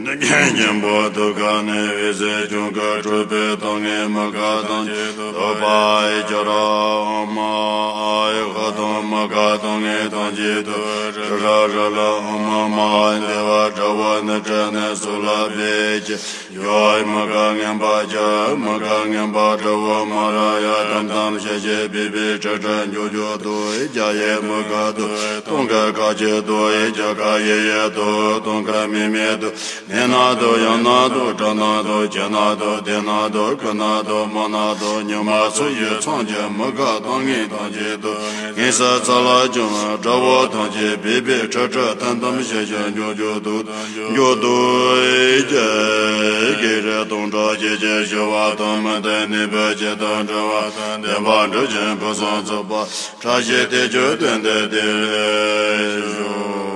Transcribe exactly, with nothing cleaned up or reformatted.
སྙིང་པོ་ཐུགས་ཀ་ནས་འོད་ཟེར་ཀྱང་གི་སྤྲུལ་པའི་ཏིང་ངེ་མི་དགའ་ཐམས་ཅད་དུ་འདོད་པ་ཨེ་ཅོ་ར་ཨོ་མ་ཨ་ཡི་ཧ་དང་མི་དགའ་ཏིང་ངེ་ཐམས་ཅད་དུ་རི་ར་རི་ལ་ཨོ་མ་མ་ཨ་འདི་བ་དགྲ་བོ་ནི་དྲན་ནས་སུ་ལ་ཕེ་ཅི། ཡོ་མི་དགའ་ངན་པ་ཅི་མི་དགའ་ངན་པ་དགྲ་བོ་མ་ར་ཡ་དམ་དམ་ཤེ་ཤེ་བི་བི་ཁྲི་ཁྲི་འཇུ་འཇུ་དུ་ཨེ་ཅ་ཡེ་མི་དགའ་དུ་སྟོང་ཁ་ཁ་ཅི་དུ་ཨེ་ཅ་ཁ་ཡེ་ཡེ་དུ་སྟོང་ཁ་མི་མེད་དུ། ནས་ན་དོ་ཡང་ན་དོ་དྲ་ན་དོ་ཅེ་ན་དོ་དེ་ན་དོ་ཀུ་ན་དོ་མ་ན་དོ་ཉི་མ་སུ་ཡི་ཚང་གི་མི་དགའ་ཏིང་ངེ་ཐམས་ཅད་དུ་ངེ་ས་ཚ་ལ་ཅུང་དགྲ་བོ་ཐམས་ཅད་བི་བི་ཁྲི་ཁྲི་ཐམ་ཐམ་ཤེ་ཤེ་འཇུ་འཇུ་དུ་འཇུ་དུ་ཨེ་ཅེ་ཀེ་རེ་སྟོང་ཕྲག་ཇེ་ཆེ་ཞི་བ་དང་མི་ལྡན་ནུས་པའི་ཇི་ལྟར་འབྲེལ་བ་དང་ལྡན་པ་འབྲུ་ཆེན་ཕུན་སུམ་ཚོགས་པ་བཀྲ་ཤིས་དེ་ཆོས་སྟོན་ཏེ་དེ་ལས་བཞུགས།